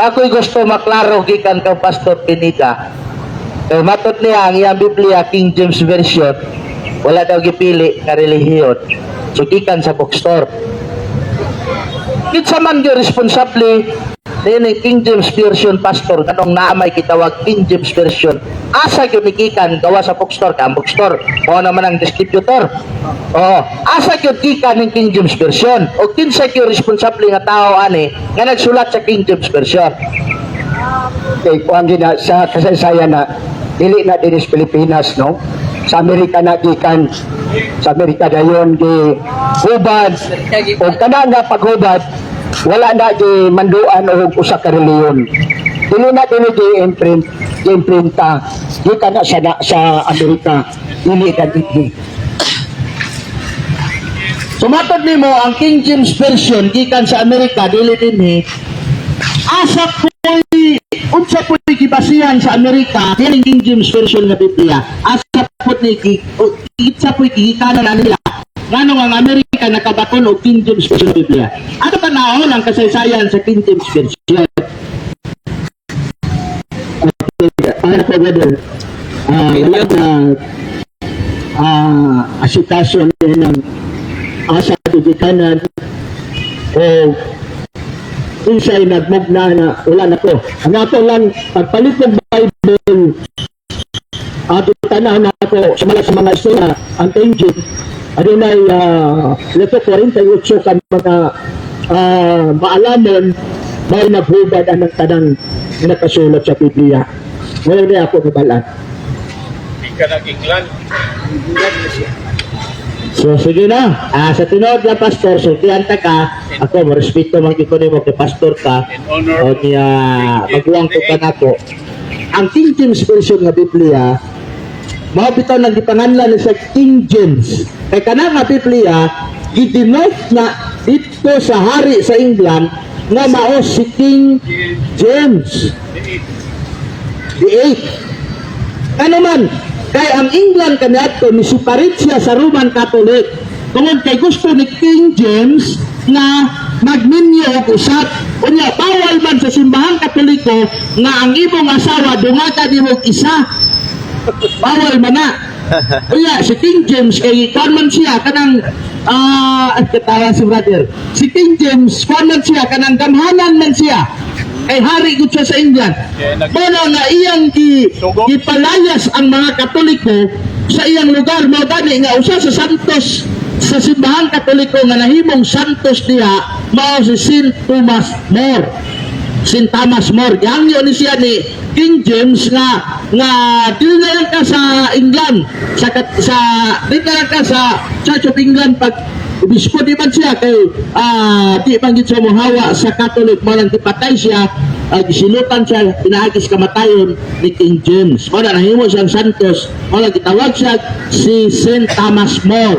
Ako'y gusto maklaro gikan kang Pastor Pinida. Kay matod niya ang iyang Biblia, King James Version, wala daw gipili nga relihiyon. So gikan sa bookstore. Kinsa man gyud responsable niini King James Version, Pastor, kanong naa may kitawag King James Version? Asa gyud ni gikan gawa sa bookstore? Ka ang bookstore mao naman ang distributor. Oo, asa gyud gikan ning King James Version o kinsa gyud responsable nga tao ani nga nagsulat sa King James Version? Kay kuan gina sa kasaysayan na dili na dinhi sa Pilipinas, no? Sa Amerika na gikan. Sa Amerika dayon gi hubad og kana nga paghubad, wala na gi manduan og usa ka relihiyon. Dili na dinhi gi imprint, gi imprinta. Gikan na sa Amerika, dili na dinhi. So matod nimo, ang King James Version gikan sa Amerika, dili dinhi. Asa po'y, unsa po'y gibasihan sa Amerika dining King James Version nga Biblia? Asa po ni kinsa po'y gigikanan na nila? Nganong ang Amerika nakabaton og King James Version Biblia? Ato tanawon ang kasaysayan sa King James Version. Okay, para po, brother, wala na asikaso ng asa gigikanan o unsay nagmugna na, wala na ko. Ang ato lang, pagpalit ng Bible, ato tanaw na ako sa mga istorya, ang King James, adunay leto 48 ka mga maalamon may naghubad ang tanang nakasulat sa Biblia. Ngayon na ako kabalaan. Di ka nag-England. So sige na. Sa tinuod na, Pastor, sultihan ta ka. Ako mo respeto man gyud ko nimo kay pastor ka. In honor O niya maguwang ko ka nako. Ang King James Version nga Biblia mao bitaw nang gipanganlan ni sa King James. Kay kana nga Biblia gidenote na dito sa hari sa England nga mao si King James the Eighth. Ano man, kay ang England kaniadto ni separate siya sa Roman Catholic. Tungod kay gusto ni King James nga magminyo og usap. Unya, bawal man sa simbahang Katoliko nga ang imong asawa dungaga nimo og isa. Bawal man na. Unya, si King James kay kuan man siya kanang katawa si brother. Si King James, kuan man siya, kanang gamhanan man siya. Kay hari gud siya sa England. Yeah, Mao nga iyang Sugo. gipalayas ang mga Katoliko sa iyang lugar. Mao gani nga usa sa santos sa simbahang Katoliko nga nahimong santos diha mao si Saint Thomas More. Saint Thomas More. Gihangyo ni siya ni King James nga nga dili na lang ka sa England sa dili na lang ka sa Church of England pag obispo. Di man siya kay di man gid siya mohawa sa Catholic. Mao lang gipatay siya, gisilutan siya pinaagi sa kamatayon ni King James. Mao na nahimo siyang santos. Mao lang gitawag siya si Saint Thomas More.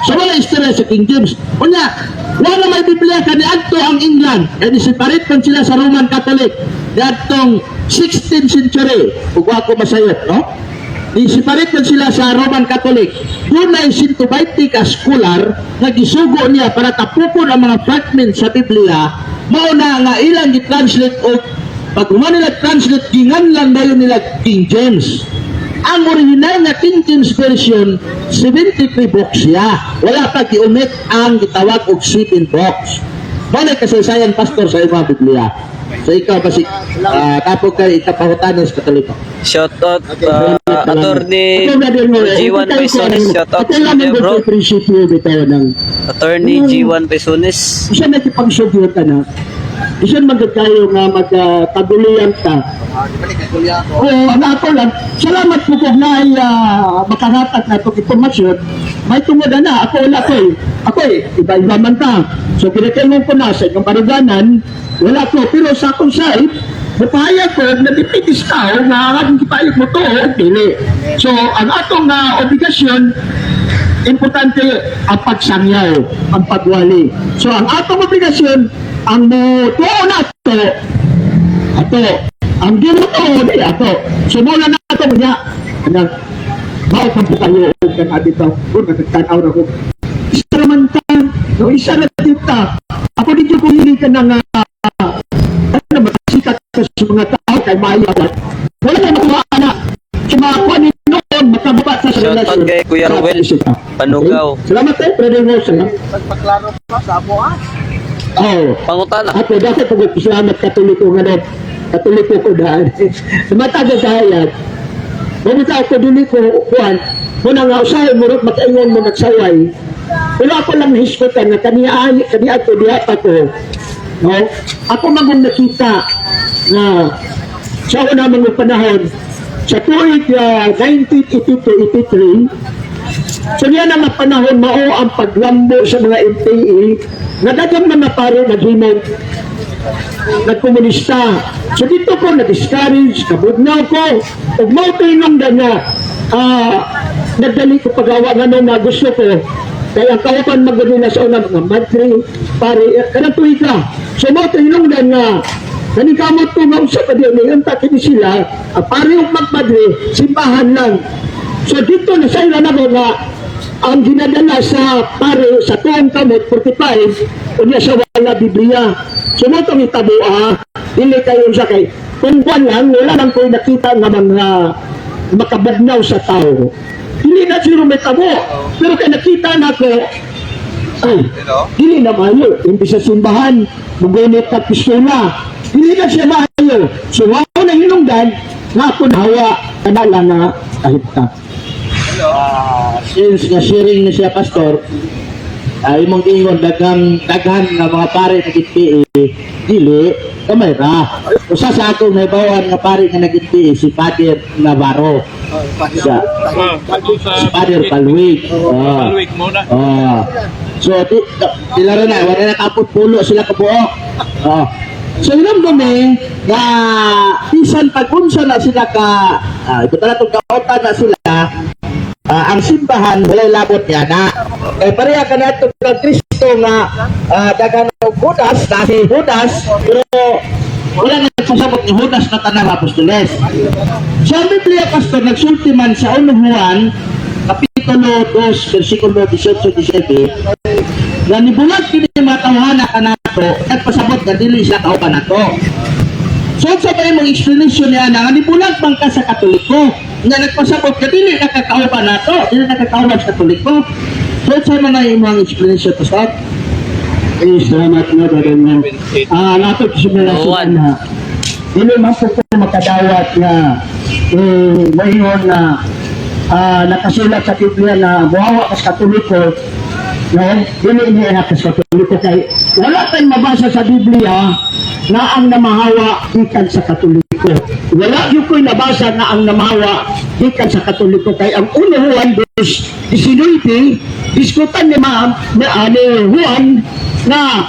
So wala istorya sa King James. Unya, wala may Biblia kaniadto ang England. Kaya separate man sila sa Roman Catholic. Niadtong 16th century. Ug wa ko masayop, no? Di-separate man sila sa Roman Catholic. Dunay 120 ka scholar nga gisugo niya para tapukon ang mga fragments sa Biblia. Mao na nga ilang gi-translate og pag human nila translate, ginganlan dayon nila King James. Ang original nga King James Version, 73 books siya. Wala pa gi-omit ang gitawag og 7 books. Mao na kasaysayan, Pastor, sa imong Biblia. So ikaw kasi tapos kay ikapahutanes Katoliko. Shout out Attorney G1 Pesones. Shout out Ito lang sa ang bro. Prinsipyo bitaw ng Attorney G1 Pesones. Isa na ipagsugyo ka na. Bisan magud kayo nga magkagulian ka. Oo, ang ako lang, salamat po kung naay makahatag na itong impormasyon. May tungod na, ako wala ko eh. Ako eh, iba-iba man ta. So, kinakailangan ko na sa inyong baruganan, wala ko. Pero sa akong side, mapahayag ko na dipindi sa tao nga ang gipayag mo to, dili. So, ang atong obligasyon, importante ang pagsangyaw, ang pagwali. So, ang atong obligasyon, ang mo tuo na ato, ato, ang di mo tuo, di ato. So, muna na ato niya, kanang, mao kang kayo og kang adito, kung nagtanaw na ko. Isa naman ta, no, isa na dita. Ako dito kung hindi ka na nga, ano ba, sa mga tao kay maayo. Wala na makuha na sa mga kuan noon makababa sa Shout out relasyon kay Kuya sa Ruel bisita. Panugaw. Okay? Salamat eh, Brother Rosa. Pagpaklaro pa sa amo ah. Oh. Pangutana. Ako dapat pag salamat Katoliko nga no. Katoliko ko daan. Matag sa hayag. Basta ako dili ko kuan. Muna nga usahay mo ro makaingon mo nagsaway. Pero ako lang hisgutan nga kaniya ay kaniya ko diha pa ko. No? Ako man nakita nga sa una mga panahon sa tuig 1982-83. So niya na nga panahon mao ang paglambo sa mga NPA nga daghang mga pare naghimong nagkomunista. So dito ko na-discourage, kabugnaw ko, ug mao tinong nga nagdali ko pagawa nga nung nga gusto ko. Kaya ang kauban magud na sa una mga madre, pare, kanang tuig ka. So mao tinong nga Nanikamot ko nga usa pa diyan, unta kini sila, pare og magmadre, simbahan lang. So dito na sa ila na nga ang ginadala sa pare sa tuong kamot 45 unya sa wala Biblia. So mo tong itabo dili kayo sa kay kung kwan lang wala lang ko'y nakita nga mga makabugnaw sa tao. Dili na siguro may tabo. Pero kay nakita na ko ay, dili na maayo. Imbis sa simbahan, mugunit ka pistola. Dili na siya maayo. So, wala na hinungdan, nga ako nahawa, kana lang nga kahit ka. Since nga sharing ni siya pastor, ay imong ingon daghang daghan nga mga pare nag-NPA, dili kamay ra. Usa sa akong nahibawan nga pare nga nag-NPA si Father Navarro. Sa si Father Palwig. Ah. Palwig muna. Ah. So di, sila rin na, wala na kapot pulo sila kabuok. Ah. So hinumdumi nga bisan pag unsa na sila ka ito na itong kautan na sila ang simbahan walay labot niya na. Kay pareha ka na itong kang Kristo nga daghan og Judas, na si Judas, pero wala na nagpasabot ni Judas na tanang apostoles. Sa Biblia, Pastor, nagsulti man sa 1 Juan, Kapitulo 2, versikulo 18-19, nga nibulag kini mga tawhana kanato, nagpasabot nga dili siya kauban nato. So, sa ba imong explanation niya na nga nibulag bang ka sa Katoliko, nga nagpasabot nga dili nakakauban nato, dili nakakauban sa Katoliko. So, sa man na imong explanation, Pastor? Eh, salamat nga, Brother Ngo. Nato simula Juan. na. Dili man po ko makadawat nga eh, maingon na nakasulat sa Biblia na buhawa kas Katoliko, no? Dili niya na kas Katoliko kay wala tayong mabasa sa Biblia na ang namahawa gikan sa Katoliko. Wala gyud ko'y nabasa na ang namahawa gikan sa Katoliko kay ang 1 Juan 2:19 diskutan ni Ma'am ni, ni Juan na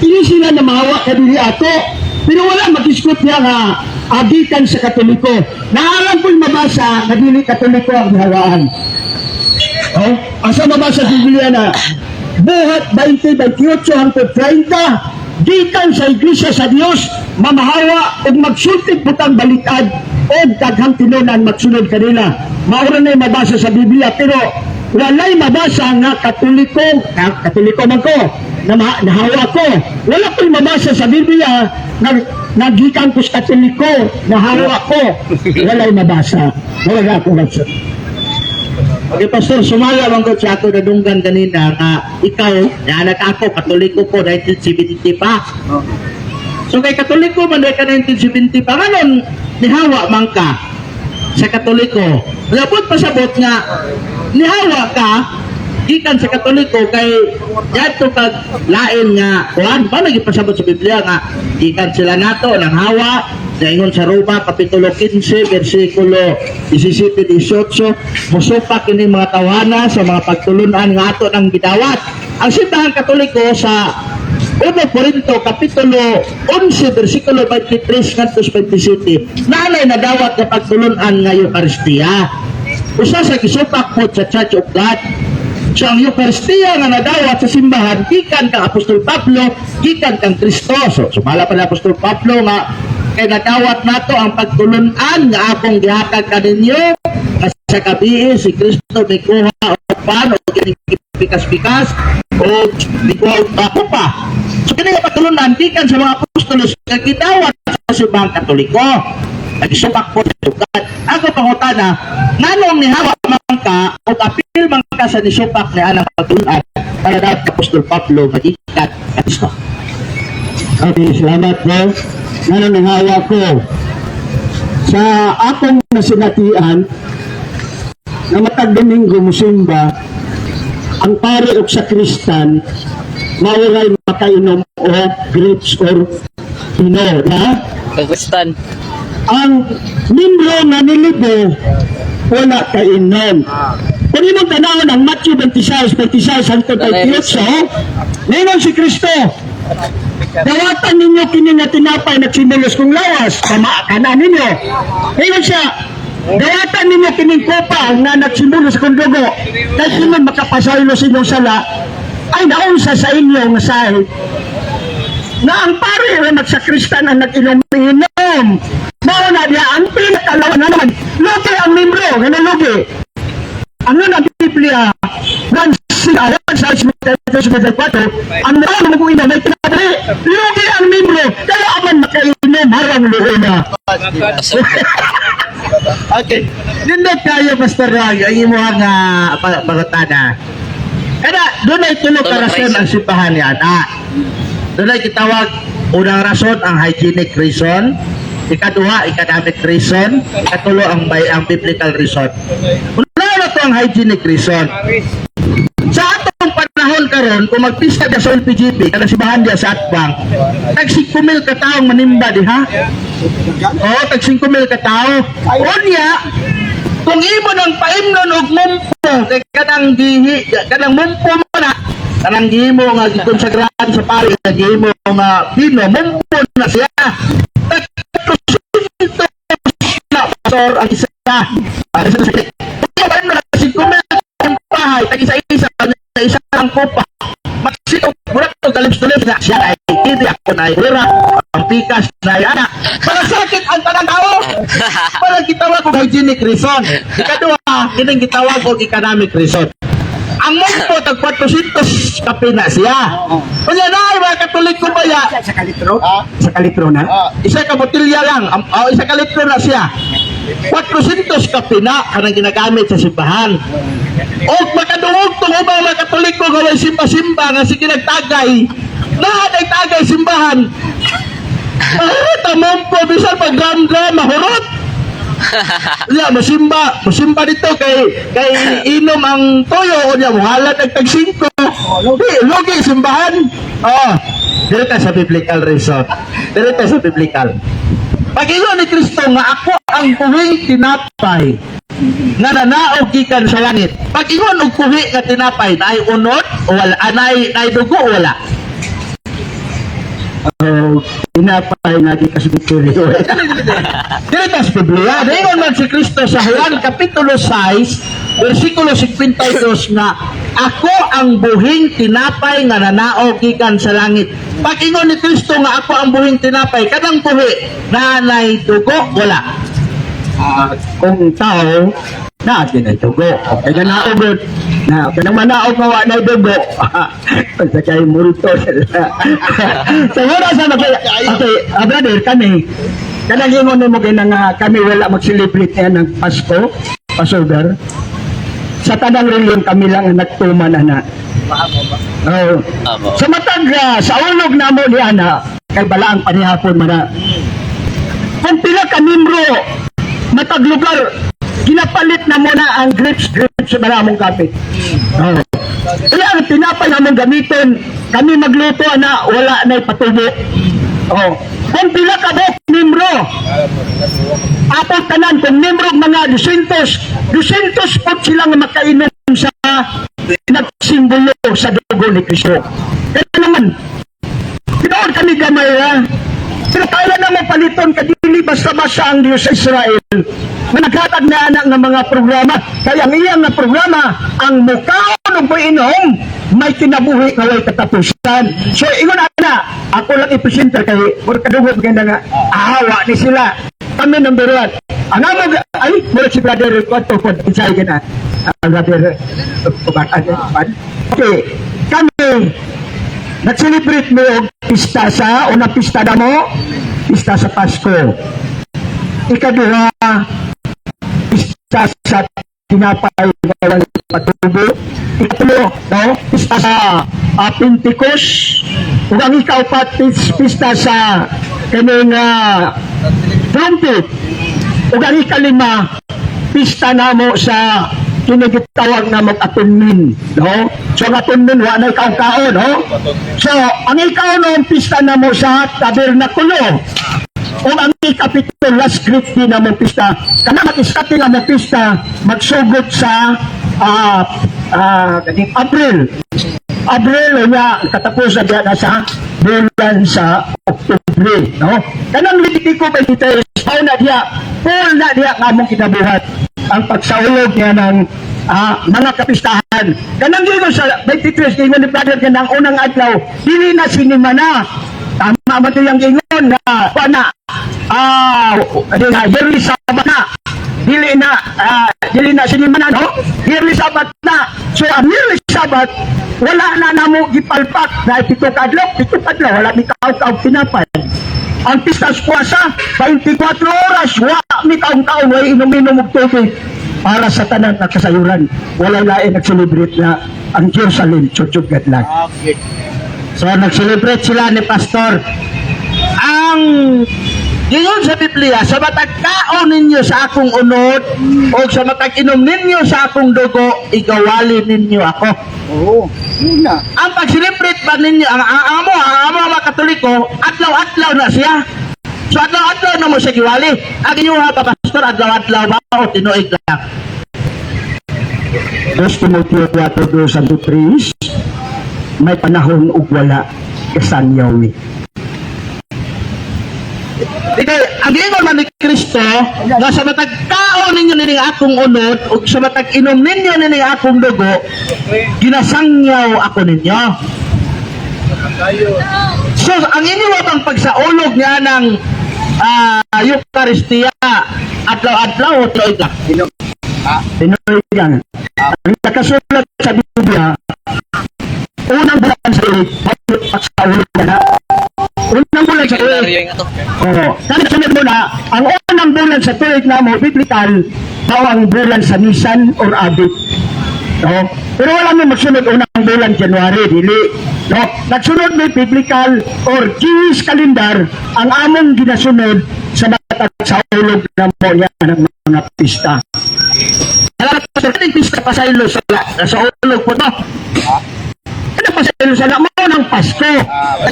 ini sila na mahawa kadili ato. Pero wala mag-diskut niya nga agikan sa Katoliko. Naalam ko'y mabasa na dili Katoliko ang hawaan. Oh, asa mabasa sa Biblia na buhat 20, 28 hangtod 30 gikan sa Iglesia sa Dios mamahawa ug magsulti butang baliktad og daghang tinunan magsunod kanila. Mao ra na mabasa sa Biblia pero walay mabasa nga Katoliko, na, Katoliko man ko, na nahawa ko. Wala ko'y mabasa sa Biblia na nagikan ko sa Katoliko, nahawa ko. Walay mabasa. Wala na akong mabasa. Okay, Pastor, sumala bang ko sa ako nadunggan kanina nga ikaw, naanak ako, Katoliko ko, 1970 pa. So kay Katoliko man ka 1970 pa, nganon nihawa man ka sa Katoliko. Labot pasabot nga nihawa ka gikan sa Katoliko kay yadto kag lain nga kuan ba nagipasabot sa Biblia nga gikan sila nato nang hawa. Naingon sa Roma Kapitulo 15 versikulo 17-18, musupak kini mga tawhana sa mga pagtulunan nga ato nang gidawat. Ang Simbahang Katoliko sa 1 Corinto Kapitulo 11 versikulo 23 ngadto 27 naanay nadawat nga pagtulunan nga Eucharistia. Usa sa gisupak po sa Church of God. So ang Eucharistia nga nadawat sa simbahan gikan kang Apostol Pablo, gikan kang Kristo. So sumala pa ni Apostol Pablo nga kay nadawat nato ang pagtulunan nga akong gihatag kaninyo nga sa kabii si Kristo mikuha og pan o kining pikas-pikas o mikuha og bako pa. So kini nga pagtulunan gikan sa mga apostolos nga gidawat sa simbahang Katoliko. Nagsupak po sa sukad. Ako pangutana, nganong nihawa man ka o apil man ka sa nisupak ni anang pagtulunan para dapat Apostol Pablo magikat Kristo? Okay, salamat po. Ngano nanghawa ko sa akong nasinatian na matag Domingo musimba ang pare og sakristan maoray makainom og grapes or pino na Kagustan. Ang membro nga nilibo wala kainom. Kung imong tanawon ang Matthew 26, 26 hangtod 28, ningon si Kristo, "Dawatan ninyo kini nga tinapay nagsimbolos kong lawas, tama kana ninyo." Ningon siya, "Dawatan ninyo kining kopa nga nagsimbolos kong dugo, kay kini makapasaylo sa inyong sala," ay naunsa sa inyo nga sahig na ang pare nga magsakristan ang nag-inom-inom. Mao na diya ang pinakalawan na naman. Lugi ang membro, nga nalugi. Ano na Biblia? 1:6, 1:4, ang naman mo inom ay kinabuhi. Lugi ang membro, kaya aman makainom, harang lugi na. Okay. Nindot kayo, Pastor Roy, ang imuhang pangutana. Kada, doon ay tulo ka Tulo rason rason. ang simbahan ni Ana. Doon ay kitawag, unang rason ang hygienic reason, ikaduha, economic reason, ikatulo ang, by, ang biblical reason. Una na to ang hygienic reason. Sa atong panahon karon, kung magpista ka sa LPGP, kada simbahan diya sa Atbang, tag 5,000 ka taong manimba diha. Oo, tag 5,000 ka tao. Unya, kung imo nang paimnon og mumpo kay kanang gihi, kanang mumpo mo na, kanang gihimo nga gikonsagrahan sa pari, nga gihimo nga bino, mumpo na siya. Tag 400 na, pastor, ang isa. Ang isa sa kung paimnon na 5,000 ang bahay, tag isa-isa, isa ang kopa. Magsito, murag to kalips-tulips na siya ay hindi ako na ay ang pikas na ay anak. Para sakit ang tanang tao. Para gitawag og hygienic reason. Ikaduha, kining gitawag og economic reason. Ang mumpo tag 400 kape na siya. Unya na ay mga Katoliko ba ya? Sa kalitro? Sa kalitro na? Isa ka botilya lang, oh, isa ka litro na siya. 400 kape na kanang ginagamit sa simbahan. O makadungog tong ubang mga Katoliko nga way simba-simba nga sige nagtagay. Naa tagay simbahan. Ah, tamompo bisan pag drum mahurot. Ya, musimba, musimba dito kay kay inom ang toyo o niya muhalat ang tag 5. Di, lugi simbahan. Oh, dito sa biblical reason. Dito sa biblical. Pag ingon ni Kristo nga ako ang buhing tinapay nga nanaog gikan sa langit. Pag ingon og buhi nga tinapay, naay unod o wala, ah, naay, naay dugo o wala? Oh, tinapay na di kasi Victoria. Dito sa Biblia, ingon man si Kristo sa Juan Kapitulo 6, versikulo 52 nga ako ang buhing tinapay nga nanaog gikan sa langit. Pag ingon ni Kristo nga ako ang buhing tinapay, kanang buhi nanay dugo wala? Ah, kung tao na din ay dugo. Okay na naugod. Na kanang manaog nga wa na dugo. Sa kay multo sila. So wala sa mag okay, brother, kami kanang ingon nimo kay nga kami wala mag-celebrate niya ng Pasko, Passover. Sa tanang reliyon kami lang ang nagtuman ana. Oo. Amo. Sa matag sa ulog namo ni ana kay balaang panihapon man na. Kung pila ka membro matag lugar ginapalit na mo na ang grapes grapes sa among kapit. Oo. Kaya ang tinapay namong gamiton, kami magluto na wala na patubo. Oh. Kung pila ka buok membro, apo tanan kung membro og mga 200, 200 po sila nga makainom sa nagsimbolo sa dugo ni Kristo. Kaya naman, tinuod kami gamay ha. Pero kaya na mo paliton kadili basta-basta ang Diyos sa Israel na naghatag na anak ng mga programa. Kaya ang iyang nga programa, ang mukaon ug inom, may kinabuhi nga way katapusan. So ingon ana, ako lang i-presenter kay murag kadungog ganda nga ahawa ni sila. Kami number one. Ang amo ay murag si brother Kwanto po insay ka na. Ang brother okay. Kami nag-celebrate mo og pista sa unang pista na mo. Pista sa Pasko. Ikaduha, pista sa tinapay nga walay patubo. Ikatulo, no? Pista sa Pentecost. Ug ang ikaupat, pista sa kaning trumpet. Ug ang ikalima, pista namo sa kini gitawag na mag-atonement, no? So ang atonement, wa na kaon, no? So ang ikaunom, pista namo sa tabernakulo. Ug ang ikapito, last great day na mong pista. Kana mag-iskati nga mong pista magsugod sa April. April nga katapos na diya na sa bulan sa Oktubre, no? Kanang Levitico 23, mao na diya, full na diya nga among kinabuhat ang pagsaulog niya ng mga kapistahan. Kanang giingon sa 23, giingon ni brother kanang unang adlaw, dili na sinimana. Tama man to yung giingon na wa na di na yearly Sabbath na, dili na sinimana, no? Yearly Sabbath na. So ang yearly Sabbath, wala na namo gipalpak na 7 ka adlaw, 7 ka adlaw wala mi kaon tinapay. Ang pista sa puasa, 24 oras wa mi kaon-kaon, way inom-inom og tubig para sa tanan nga kasayuran. Walay lain nag-celebrate na ang Jerusalem Church of God lang. Okay. So nag-celebrate sila ni Pastor. Ang giingon sa Biblia, sa matag kaon ninyo sa akong unod o sa matag inom ninyo sa akong dugo, igawali ninyo ako. Oo, yun na. Ang pag-celebrate ba ninyo, ang amo ang mga Katoliko, adlaw-adlaw na siya. So adlaw-adlaw na mo siya giwali. Ang inyo ha, Pastor, adlaw-adlaw ba o tinuig lang? 2 Timoteo 4, 2 3, may panahon ug wala, kasangyaw ni. Ika, ang giingon man ni Kristo, nga sa matag kaon ninyo nining akong unod ug sa matag inom ninyo nining akong dugo, ginasangyaw ako ninyo. So, ang inyo bang pagsaulog niya ng Eucharistia, adlaw-adlaw o tuig lang? Tinuig lang. Ang nakasulat sa Biblia, unang bulan sa tuig, pagsaulog na. Unang bulan sa tuig. Kalendaryo yung ato. Oo. Kaya sunod mo na, ang unang bulan sa tuig na mo, biblical, mao ang bulan sa Nisan or Abib. No? Pero wala mo magsunod unang bulan January, dili. No? Nagsunod may biblical or Jewish calendar ang among ginasunod sa matag sa ulog na mo yan ng mga pista. Salamat, Pastor. Kaning pista pasaylo sa ulog po to. Ano pasaylo sa mo ng Pasko?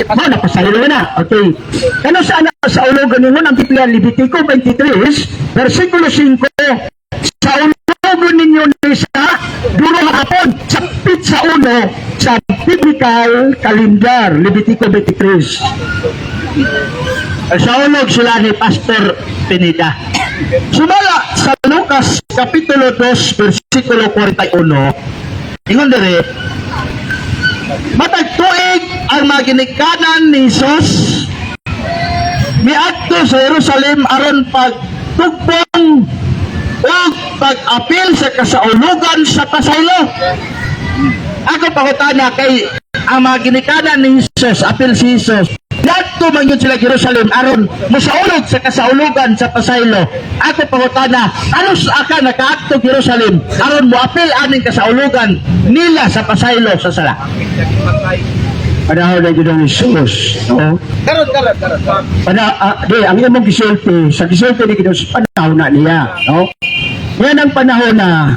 Mo na pasaylo na. Okay. Kano sa ano sa ulogan ninyo ng Biblia, Levitico 23, versikulo 5, sa ulogon ninyo ni sa dulo hapon sa pitsa uno sa biblical calendar, Levitico 23. Sa ulog sila ni Pastor Pineda. Sumala sa Lucas Kapitulo 2 versikulo 41. Ingon dire, matag tuig ang mga ginikanan ni Jesus miadto sa Jerusalem aron pagtugpong ug pag-apil sa kasaulugan sa pasaylo. Ako pangutana kay ang mga ginikanan ni Jesus, apil si Jesus. Ngadto man yun sila Jerusalem aron mosaulog sa kasaulugan sa pasaylo. Ako pangutana, ano sa aka nakaadto Jerusalem aron moapil aning kasaulugan nila sa pasaylo sa sala? Panahon na yun ng Jesus. No? Karon, karon, karon. Di, ang imong gisulti, sa gisulti ni Ginoo, panahon na niya. No? Yan ang panahon na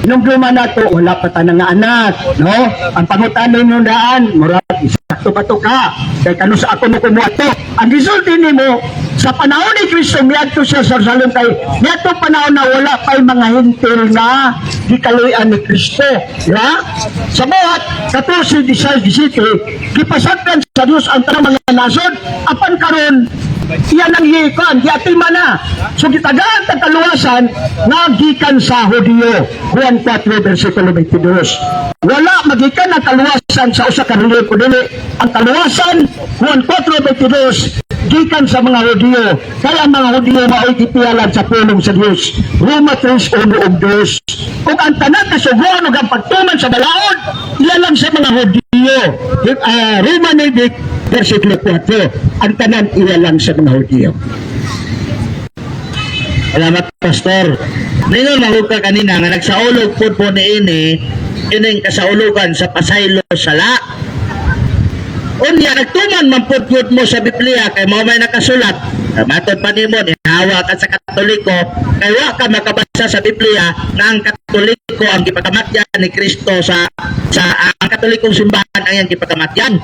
nung luma na to, wala pa ta nga anak, no? Ang pangutana nyo daan, murag, sakto ba to ka? Kay kano sa ako mo kumuha to? Ang gisulti nimo, sa panahon ni Kristo, miadto siya sa Jerusalem kay miadto panahon na wala pa'y mga hintil na gikaluyan ni Kristo. Ya? Sa buhat, 14, 17, gipasagdan sa Dios ang tanang mga nasod, apan karon iyan ang gikan, giatima na. So gitagaan tag kaluwasan nga gikan sa Hudiyo. Juan 4 versikulo 22. Wala magikan ang kaluwasan sa usa ka relihiyon kundi ang kaluwasan, Juan 4:22. Gikan sa mga Hudiyo. Kaya ang mga Hudiyo mao'y gipialan sa pulong sa Dios. Roma 3, 1 ug 2. Ug ang tanan kasuguan ug ang pagtuman sa balaod, iya lang sa mga Hudiyo. Roma 9, versikulo 4. Ang tanan iya lang sa mga Hudiyo. Salamat, Pastor. Ningon mahug ka kanina nga nagsaulog pud po niini ining kasaulugan sa pasaylo sala. Unya nagtuman man pud gyud mo sa Biblia kay mao may nakasulat. Matod pa nimo nihawa ka sa Katoliko kay wa ka makabasa sa Biblia na ang Katoliko ang gipakamatyan ni Kristo sa ang Katolikong simbahan ang iyang gipakamatyan.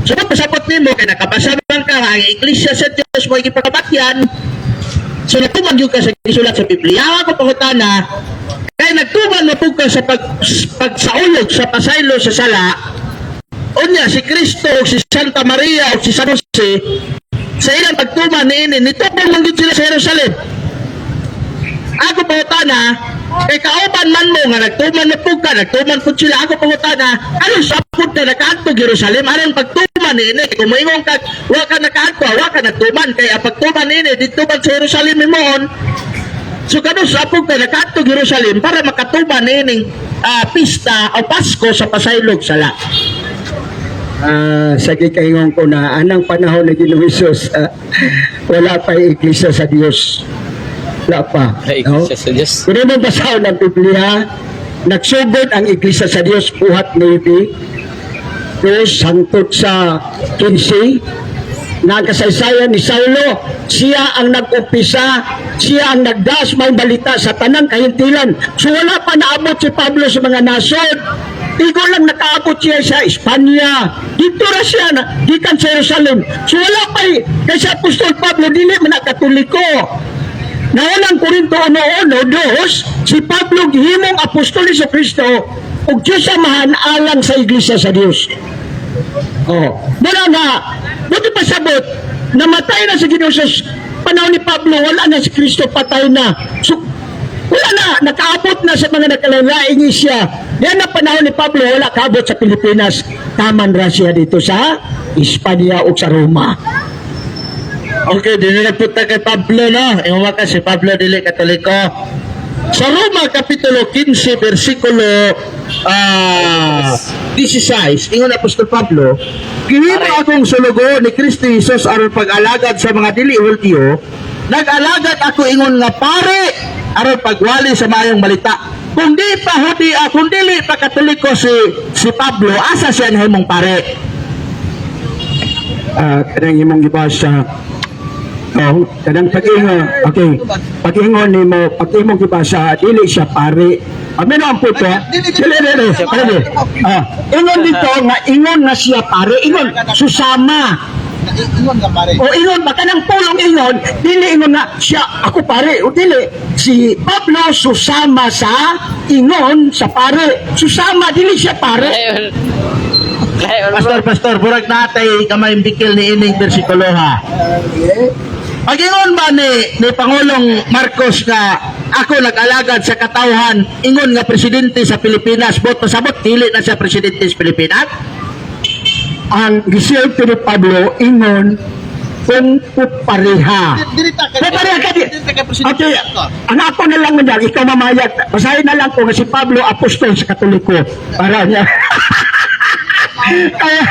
So pasabot nimo kay nakabasa man ka nga ang Iglesia sa Dios mo gipakamatyan. So nagtuman gyud ka sa gisulat sa Biblia. Ako pangutana, kay nagtuman na pud ka sa pagsaulog sa pasaylo sa sala. Unya si Kristo ug si Santa Maria ug si San Jose sa ilang pagtuman niini nitubong man gyud sila sa Jerusalem. Ako pangutana, kay kauban man mo nga nagtuman na pud ka, nagtuman pud sila. Ako pangutana, aron sa pud ka nakaadto Jerusalem aron pagtuman niini? Kung moingon ka wa ka nakaadto, wa ka nagtuman kay ang pagtuman niini didto man sa Jerusalem himuon. So kanus apog ka nakaadto Jerusalem para makatuman niining pista o Pasko sa pasaylog sala? Sa gikaingon ko na anang panahon ni Ginoong Hesus, wala pa yung iglesia sa Dios. Wala pa. Ay, No? Iglesia sa Diyos. Kung mo basahon ang Biblia, nagsugod ang iglesia sa Dios buhat 9, dos hangtod sa 15, na ang kasaysayan ni Saulo, siya ang nag-umpisa, siya ang nagdas may balita sa tanang kahintilan. So wala pa naabot si Pablo sa mga nasod. Tigo lang nakaabot siya sa Espanya. Dito ra siya, na, gikan sa Jerusalem. So wala pa kay sa Apostol Pablo, dili man na Katoliko. Naunang Korinto 1:1, 2, si Pablo gihimong apostol ni Kristo ug Diyos Amahan alang sa iglesia sa Dios. Oh, muna nga, buti pa sabot, namatay na si Ginoo sa panahon ni Pablo, wala na si Kristo, patay na. So, wala na, nakaabot na sa mga nakalain siya. Yan ang panahon ni Pablo, wala kaabot sa Pilipinas. Taman ra siya dito sa Espanya o sa Roma. Okay, dili nagpunta kay Pablo, no? Ingon ka si Pablo dili Katoliko. Sa Roma Kapitulo 15 versikulo 16, ingon Apostol Pablo, "Gihimo akong sulugo ni Kristo Jesus aron pag-alagad sa mga dili Hulyo, nag-alagad ako ingon nga pare aron pagwali sa maayong balita." Kung di pa Hudi, kung dili pa Katoliko si Pablo, asa siya nahimong pare? Kanang imong gibasa. Oh, kanang pag-ingon, okay. Pag-ingon nimo, pag imong gibasa, dili siya pare. Amino ang puto? Dili, dili, dili. Dili. Ingon dito nga ingon nga siya pare, ingon susama. Ingon ka pare. O ingon ba kanang pulong ingon, dili ingon nga siya ako pare o dili. Si Pablo susama sa ingon sa pare. Susama dili siya pare. Ayun. Ayun, bro. Pastor, pastor, burag natay kamay bikil ni ining bersikulo ha. Pag-ingon ba ni Pangulong Marcos nga ako nag-alagad sa katawhan, ingon nga presidente sa Pilipinas, bot pasabot, dili na siya presidente sa Pilipinas? Ang gisulti ni Pablo ingon kung pupareha. Dili ta kay Pupareha ka di. Dili ta kay presidente. Okay, ang ako na lang man ikaw mamayag. Basahin na lang ko nga si Pablo apostol sa Katoliko. Para niya. Kaya,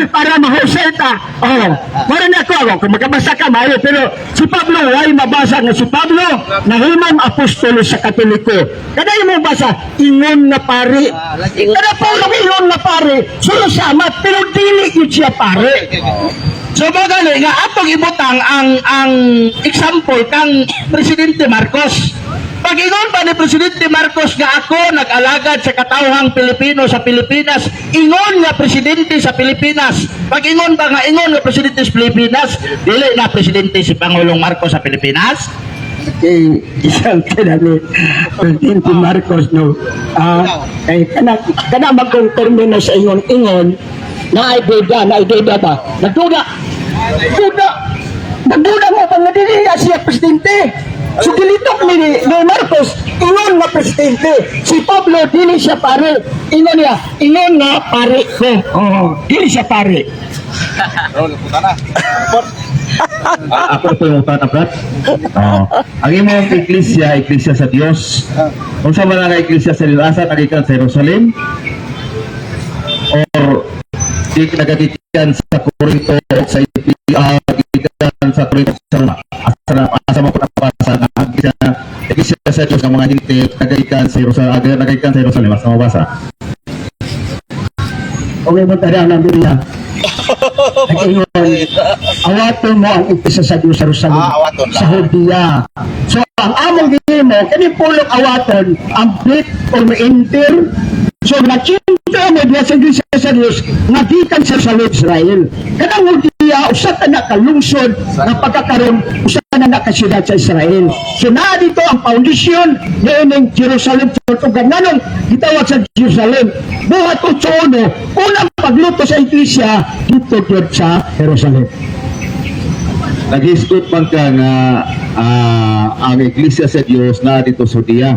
para mahusay ta. Oh, para na ako, kung magkabasa ka, maayo. Pero si Pablo, way mabasa nga si Pablo, nahimong apostol sa Katoliko. Kada mo basa, ingon na pare. Kada pulong ingon na pare, sama, pero dili yun siya pare. So magali nga atong ibutang ang example kang Presidente Marcos. Pag-ingon ba ni Presidente Marcos nga ako nag-alagad sa katawhang Pilipino sa Pilipinas, ingon nga presidente sa Pilipinas. Pag-ingon ba nga ingon nga presidente sa Pilipinas, dili na presidente si Pangulong Marcos sa Pilipinas? Kay isang kanani Presidente Marcos no, kay kana kana magkontermino sa ingon ingon na ay duda na ay duda ba nagduda duda nagduda mo pa nga dili na siya presidente. So gilitok ni Marcos ingon nga presidente si Pablo, dili siya pare. Ingon niya ingon nga pare ko. Oh, dili siya pare. Oh, puta na. Ah, ako na po yung utana, Brad. Oo. Ang imong iglesia, iglesia sa Dios. Unsa man ang iglesia sa Dios? Asa nagikan, sa Jerusalem? Or di nagagikan sa Corinto o sa gikan sa Corinto sa Roma? Asa na asa mo nabasa nga ang iglesia sa Dios ng mga Hentil nagagikan sa Jerusalem, nagagikan sa Jerusalem? Asa mabasa? Okay mo tara ang Biblia. Nag-ingon, awaton mo ang iglesia sa Diyos sa Jerusalem. Ah, awaton lang. Sa Judea. So, ang among gihimo, kini pulong awaton, ang bit or ma-enter. So, nachinto mo diya sa iglesia sa Diyos, nga gikan sa Jerusalem, Israel. Kanang Judea, usa ka na kalungsod nga pagkakaroon, usa na na ka siyudad sa Israel. So, naa dito ang foundation niining Jerusalem Church. Ug nganong gitawag sa Jerusalem? Buhat 8:1, unang pagluto sa iglesia dito gyud sa Jerusalem. Naghisgot man ka nga ang iglesia sa Dios na dito sa Judea.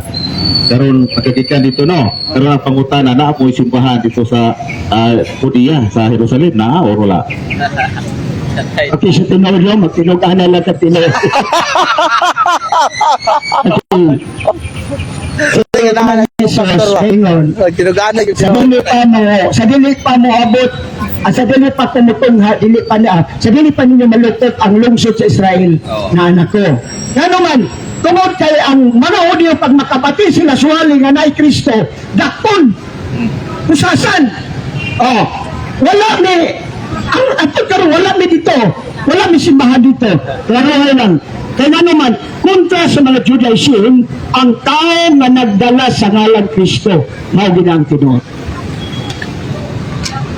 Karon pagkagikan dito, no. Karon ang pangutana, naa mo simbahan dito sa Judea, sa Jerusalem na or wala? Okay, sa tinuod yo, magtinuod-ana lang ka tinuod. Okay. Jesus, ingon, Tinugaan sa dili pa mo, sa dili pa mo abot, sa dili pa tumutungha, dili pa na, sa dili pa ninyo malutot ang lungsod sa Israel na anak ko. Ngano man, tungod kay ang mga Hudyo pag makabati sila suwali nga naay Kristo, dakpon, usasan. Oh, wala mi ang ato karon, wala mi dito. Wala mi simbahan dito. Klaro lang. Kay ngano man, kontra sa mga Judaism, ang tao nga nagdala sa ngalan Kristo, mao gina ang tinuod.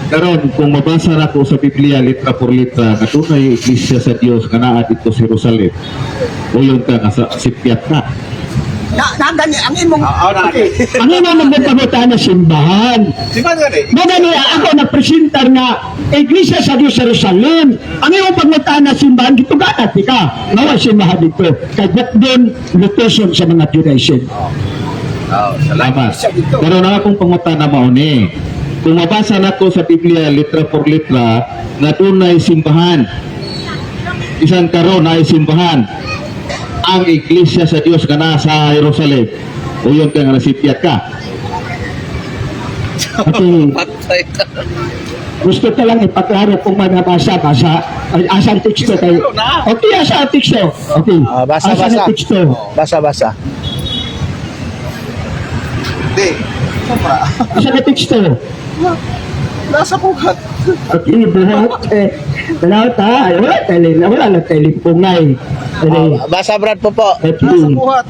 Karon kung mabasa na ko sa Biblia litra por litra nga dunay iglesia sa Dios nga naa dito sa Jerusalem. Uyon ka nga sa sipyat na. Na, na gani ang imong Ah, na. Okay. Ang imong magpabuta na simbahan. Si man gani. Mo gani ako nagpresentar nga Iglesia sa Dios Jerusalem. Ang imong pagmutaan na simbahan dito ganat ka. Mao simbahan dito. Kay doon lutoson sa mga Judaism. Oh, Salamat. Pero na akong pangutana mao ni. Kung mabasa nako sa Biblia litra por litra nga dunay simbahan. Bisan karon naay simbahan. Ang iglesia sa Dios nga naa sa Jerusalem. Uyon ka nga nasipyat ka. Okay. Patay ka. Gusto ko lang ipaklaro kung manabasa, basa. Ay, asan teksto kayo? Okay, asa ang teksto? Okay. Ah, basa, Asa basa. ang teksto? Basa, basa. Di. Sobra. Asa ang teksto? Nasa buhat. Okay, buhat. Eh, wala ta. Ay, wala tayo. Wala lang tayo limpungay. Okay. Basa, Brad po po. Okay. Nasa buhat.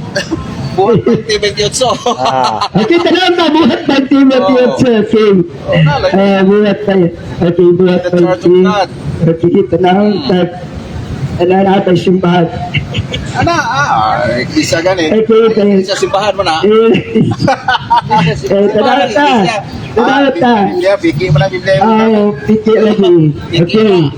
Buhat 28. Ah. Okay, tanaw na. Buhat by Timothy Oo. at okay. nalay. Eh, buhat tayo. Okay, buhat The by Church of God. Okay, tanaw ta. Tanaw na tayo simbahan. Ana, iglesia gani. Okay, tayo. Iglesia simbahan mo na. Eh, tanaw ta. Tanaw ta. Biblia, bigi mo na Biblia. Ah, piki lagi. Okay.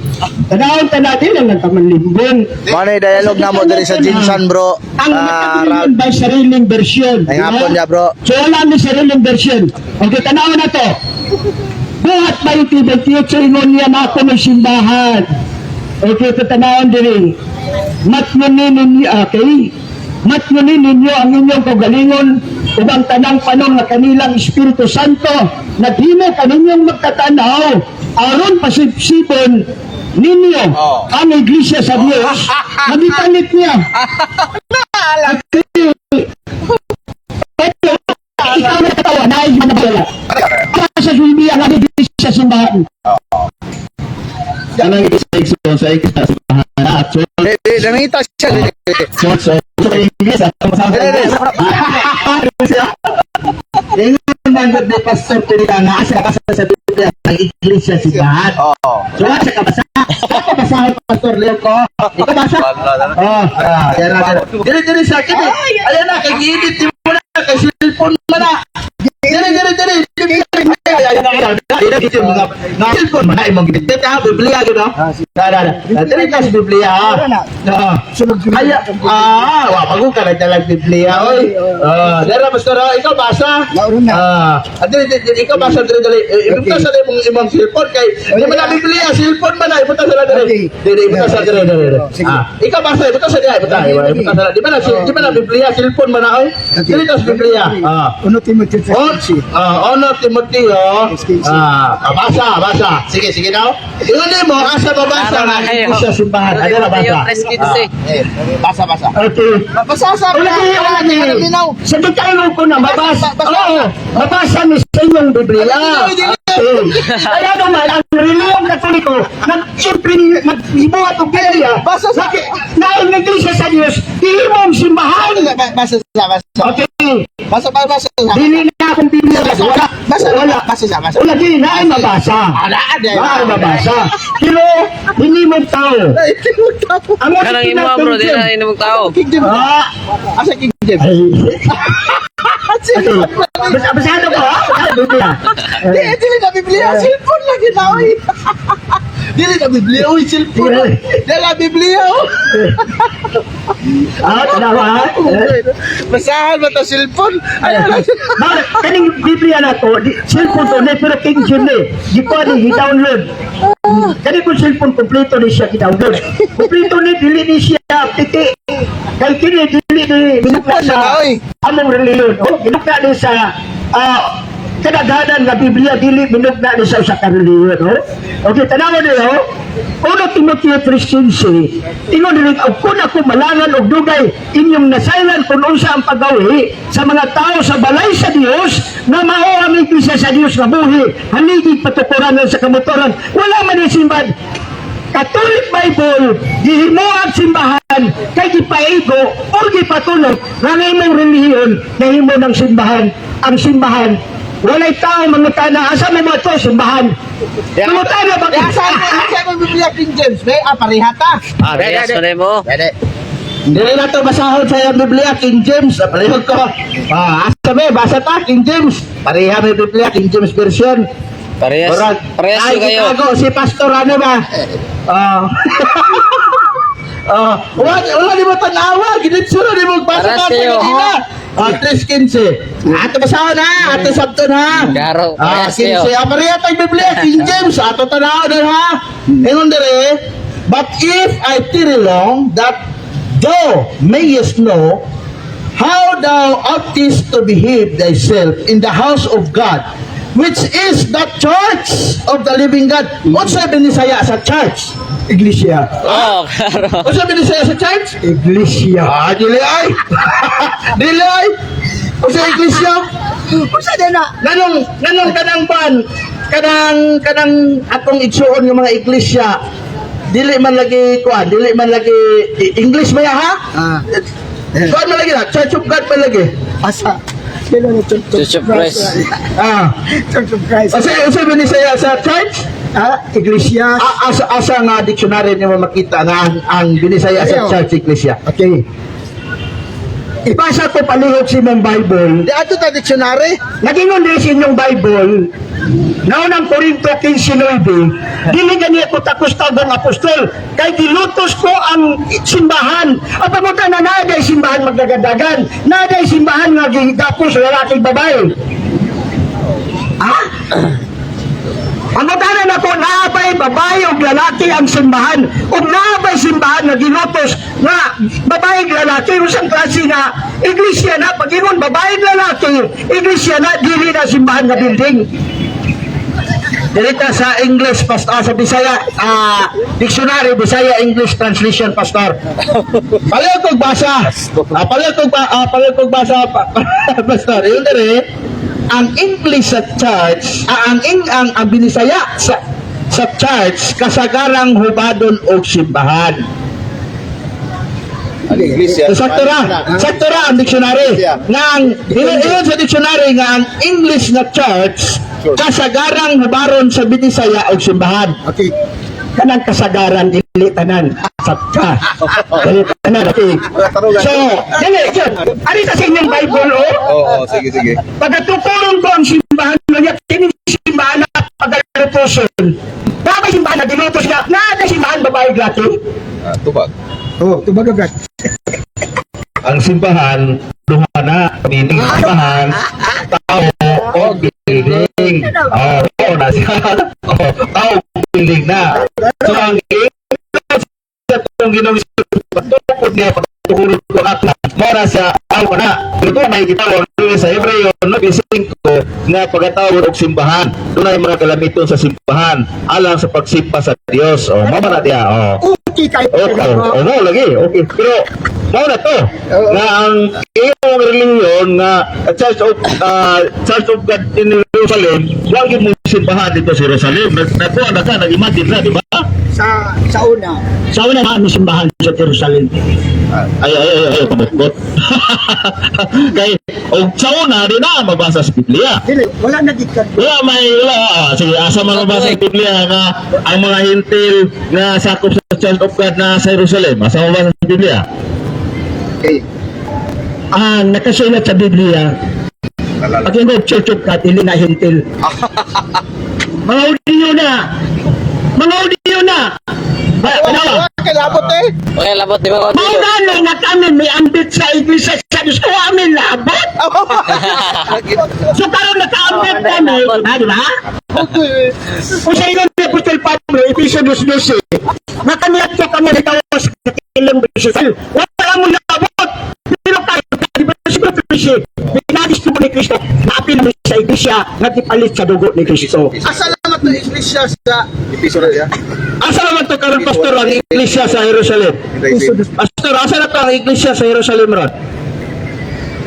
Tanaw ta natin lang ang tamanlimbong. Mao na yung dialogue na mo diri sa Jinsan, bro. Ang Ah, makabilin Ralph. by sariling version. Ay hapon niya, bro. So wala may sariling version. Okay, tanaw na to. Buhat 2028 ingon niya na ako may simbahan. Okay, tatanawon diri. Matnunin ninyo, okay? Matnunin ninyo ang inyong kaugalingon ug ang tanang panon nga kanilang Espiritu Santo naghimo kaninyong magkatanaw aron pasipsipon ninyo Oh. ang iglesia sa Dios nga gipalit niya. Okay. Ikaw na katawa, naig na wala. Para sa Biblia ang iglesia sa simbahan. Kanang iglesia sa iglesia simbahan na at church Di, di, nangita siya. Di, di, di. church sa English at sa Di, di, di. Ingon man gud ni Pastor Pirita nga asa ka sa Biblia ang iglesia simbahan. Oo. So asa ka basa? Ako basahan, Pastor Leo ko. Ikaw basa. Oh, yan na. Yan. Dili dili sa akin eh. Ayan na kay giedit mo na kay cellphone mo na. Dili dili dili. Ayan na. Dili mga na cellphone man imong gibit ha, Biblia gyud no. Na na na. Dili ka sa Biblia ha. Ah. Kaya wa bago ka nagdalag Biblia oy. Ah, dara pastor, ikaw basa. Ah, dili dili ikaw basa dili dili. Ibutang sa imong imong cellphone kay di man na Biblia, cellphone man na ibutang sa dili. Dili ibutang sa dili dili. Ah, ikaw basa ibutang sa diha, ibutang. Ibutang sa di man na Biblia, cellphone man na oy. Dili ka sa Biblia. Ah. 1 Timoteo 1 Timoteo. Ah, basa, basa. Sige, sige daw. Ingon mo, asa mabasa Klaro nga na kayo. iglesia simbahan. Ano na Mateo basa? 3:15. Eh, basa, basa. Okay. Basa sa Wala kayo, wala Linaw. Sa kayo ko na mabasa. Basa. Oo, mabasa ni sa inyong Biblia. Dili, dili. Okay. Kaya naman, ang reliyong Katoliko, nag-siyempre, naghibuhat og Biblia, Basa sa- na ang iglesia sa Diyos, himong simbahan. Basa sa basa. Okay. Basa ba basa sa. Dili na akong Biblia. Wala. Basa Wala. basa sa basa. Wala, dili na ay mabasa. Ala, ada. Na ay mabasa. Pero, hindi mo tao. Ay, tingog tao. Ang Kanang imo bro, di na inumog tao. King James. Ah, Asa King James? ay. Okay. Basado ko, ha? Basado, Biblia. Di, dili na Biblia, cellphone lagi na oy. Dili na Biblia, oy, cellphone. Dili na Biblia, oh. Ah, tanawa, ha? Eh. Basahan ba ta cellphone? Ay, ala. Bakit? Kaning Biblia na to, cellphone to, na pero King James eh. Di ko ni, i-download. Kani kung cellphone, kompleto ni siya i-download. Kompleto ni, dili ni siya, titi. Kay kini, dili ni, binukla sa Oy. among reliyon. Oh, binukla ni sa, kadaghanan nga Biblia, dili binukla ni sa usa ka reliyon. Oh. Okay, tanawa niyo, oh. 1 Timoteo 3:15, ingon diri, "Og kun ako malangan og dugay inyong nasayran kung unsa ang pagawi sa mga tao sa balay sa Dios nga mao ang iglesia sa Dios nga buhi haligi patukuran sa kamotoran." Wala man ni simbahan Catholic Bible gihimo ang simbahan kay gipaigo or gipatulog nga ang imong relihiyon nahimo ng simbahan ang simbahan. Walay tao mangutana asa mo mo to simbahan. Mangutana ba Asa asa mo Biblia King James? Be, ah, pareha ta. Parehas man mo. Pwede. Dili na to basahon sa iyang Biblia, King James. Palihog ko. Ah, asa be, basa ta, King James. Pareha may Biblia, King James version. Parehas. Murag, Parehas ay, yun kayo. gitago si Pastor ano ba? Ah. Ah, wala wala ni mo tanawa, ginitsura ni mo basa Parehas ka sa kayo. kanina. Ah, 3:15. Ato basahon ha, ato sabton ha. Garo, Ah, parehas kayo. 15. Ah, pareha tayong Biblia, King James. Ato tanawa din ha. Ingon dire, "But if I tarry long, that thou mayest know how thou oughtest to behave thyself in the house of God, which is the church of the living God." Unsa binisaya sa church? Iglesia. Oh, klaro. Unsa binisaya sa church? Iglesia. Ah, dili ay. Dili ay. Unsa iglesia? Unsa din na? Nganong nganong kanang ban kanang kanang atong igsuon nga mga iglesia dili man lagi kuan, dili man lagi English ba ya, ha? Ah. Kuan man lagi na, Church of God man lagi. Asa? Dili na Church Church of Christ. Ah. Church of Christ. Kasi unsa binisaya sa church? Ah, Iglesia. Ah, asa asa nga dictionary nimo makita nga ang binisaya sa Ayaw. church iglesia. Okay. Ibasa ko palihog si mong Bible. Di ato ta dictionary. Nagingon din sa inyong Bible, naunang Korinto 15:9, dili gani ako takos tagong apostol, kay gilutos ko ang simbahan. Ang pamunta na naaday simbahan magdagadagan, naaday simbahan nga gigapos lalaki babae. Ha? Ang na nako, naabay babae o lalaki ang simbahan. Ug naabay simbahan nga gilutos nga babae ug lalaki, usang klase nga iglesia na pag-ingon babae ug lalaki, iglesia na dili na simbahan nga building. Dirita sa English pastor, sa Bisaya dictionary Bisaya English translation pastor. Palihog kog basa. Palihog kog basa pastor. Yun dire ang English sa church, ang binisaya sa church kasagarang hubadon og simbahan. Ang Iglesia. So, sakto ra. Sakto ra ang dictionary. Nga ang ingon sa dictionary nga ang English na church kasagarang hubaron sa binisaya og simbahan. Okay. Kanang kasagaran dili tanan sabta. Dili tanan okay. So, dili yun. Ari sa inyong Bible oh. Oo, sige, sige. Pagkatukuron ko ang simbahan, kanya kining simbahan na pagalutoson. Bakit simbahan na dinutos nga? Na simbahan babae glati? Tubag. Oh, tubag agad. Ang simbahan, duha na, meaning simbahan, tao o building. Oh, oo na siya. Oh, tao building na. So ang ingon sa atong Ginoong Hesus, pagtukod niya, pagtukulod ko ato, mao na siya, tao na. Pero may gitawag dili sa Hebreo 9:5 nga pagkatawag og simbahan. Doon ay mga kalamiton sa simbahan alang sa pagsimba sa Dios. Oh, mao na diya. Oh. Okay kayo. Okay, oh, no, lagi. Okay. Pero mao na to nga ang iyong relihiyon nga Church of God in Jerusalem, wa gyud mo simbahan dito sa Jerusalem. Nagkuha na ka, nag-imagine na, di ba? Sa una, Sa una na ang simbahan sa Jerusalem. Ay, ay, ay, ay, pamukot. Kay, og sa una, di na mabasa sa Biblia. Dili, wala na gid ka. Wala may, wala, sige, asa man mabasa sa Biblia nga ang mga hintil nga sakop sa Church of God na sa Jerusalem, asa mabasa sa Biblia? Okay. Ang nakasulat sa Biblia, pag yung Church of God, dili na hintil. Mga audio na! Mga audio na! Ba, Kay labot eh. Okay, labot di ba ko Mao gani nga kami may ambit sa iglesia sa Diyos ko amin labot. So karon nakaambit kami, ha, di ba? Kung sa ingon ni Apostol Pablo, Efeso 2:12, nga kami ato kami nagawas sa kilang beses. Wala mo labot. Pero karon di ba siguro Kristo, pinagis ko ni Kristo, naapil mo sa iglesia nga gipalit sa dugo ni Kristo. Asa naman to iglesia sa Episo na siya. Asa naman to karon, pastor, ang iglesia sa Jerusalem? Pastor, asa na to ang iglesia sa Jerusalem ron?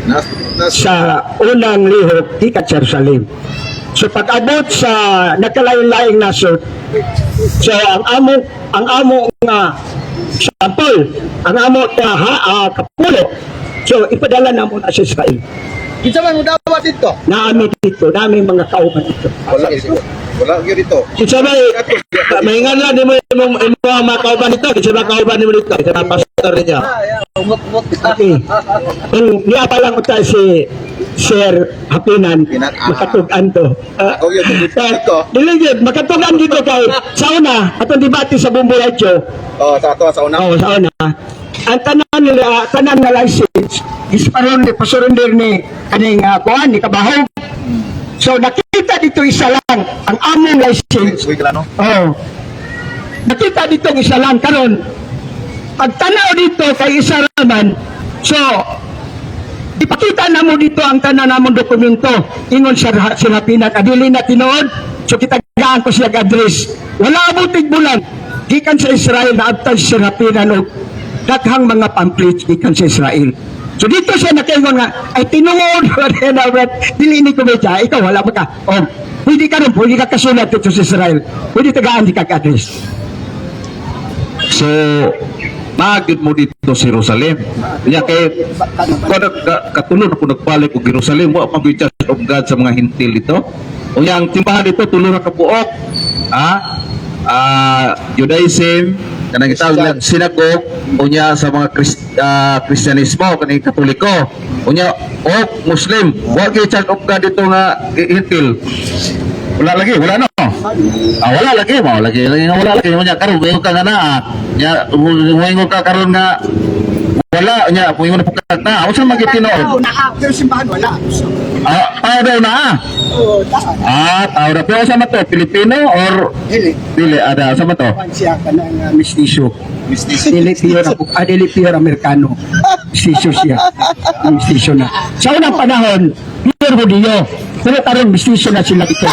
Nas, nas, Sa unang lihok gikan sa Jerusalem. So pag-abot sa nagkalain-laing nasod, so ang amo nga sample, ang amo nga ha, kapulo. So ipadala na mo na sa Israel. Kinsa man mo dawat dito? Naami dito, naami mga kauban dito. Wala dito. Wala gyud dito. Kinsa ba maingan lang nimo imong imong mga kauban dito, kinsa ba kauban nimo dito? Kinsa ba pastor ninyo? Umot-umot. Okay. Kung niya pa lang uta si Sir Hapinan, Hapinan, ah. makatug-an to. Ako yun, dito. Dili gyud, makatug-an dito kay sa una, atong debate sa Bumbo Radyo, Oh, sa ato sa una. Oo, sa una. Ang tanan nila, tanan na license is paron pasurrender ni kaning kuan ni Kabahog. So nakita dito isa lang ang among license. Uy, klano. Oh. Nakita dito ang isa lang karon. Pagtanaw dito kay isa raman, so ipakita na mo dito ang tanan namong dokumento ingon sa sinapinan adili na tinuod, so kitagaan ko siya address. Wala abutig bulan gikan sa Israel na abtan sa sinapinan og daghang mga pamphlets gikan sa Israel. So dito siya nakaingon nga ay tinuod na brad, dili ni ko medya ikaw wala pa ka, oh, pwede ka ron, pwede ka kasulat dito sa Israel, pwede tagaan di ka address. So, magyud mo dito sa Jerusalem. Nya kay kung katulon ako nagbalik og Jerusalem, wa man gyud Church of God sa mga hintil dito. Unya ang timbahan dito tulo ra ka buok. Judaism, kanang gitawag nilang synagogue, unya sa mga Kristyanismo, kaning Katoliko. Unya og Muslim, wa gyud Church of God dito nga hintil. Wala lagi, wala no. Wala lagi, mao lagi, lagi nga wala lagi nya karon moingon ka nga naa. Nya moingon ka karon nga wala nya moingon na pugkat na. Unsa man gyud tinuod? Tao na, pero simbahan wala. So, Tao daw na ah. oh, tao. Tao daw. Pero unsa man to? Pilipino or Dili, dili ada unsa man to? kuan siya kanang mistiso. Dili pure ako, dili pure Amerikano. Mistiso siya. Mistiso na. Sa unang panahon, pure Hudiyo. Pero karon mistiso na sila ito.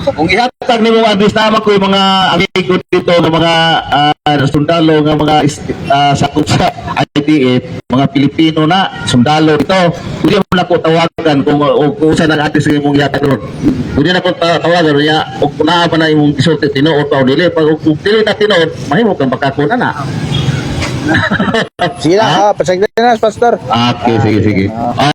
Kung ihatag nimo ang address tama ko yung mga amigo dito ng mga sundalo nga mga sakop sa IDF, mga Pilipino na sundalo dito. Pwede mo na ko tawagan kung o, kung saan ang address nga imong ihatag ron. Pwede na ko tawagan niya og kung naa pa na imong gisulti tinuod pa o dili. Pag kung dili na tinuod, mahimo kang makakuna na. Sige na, pasagdan na, pastor. Okay, sige sige.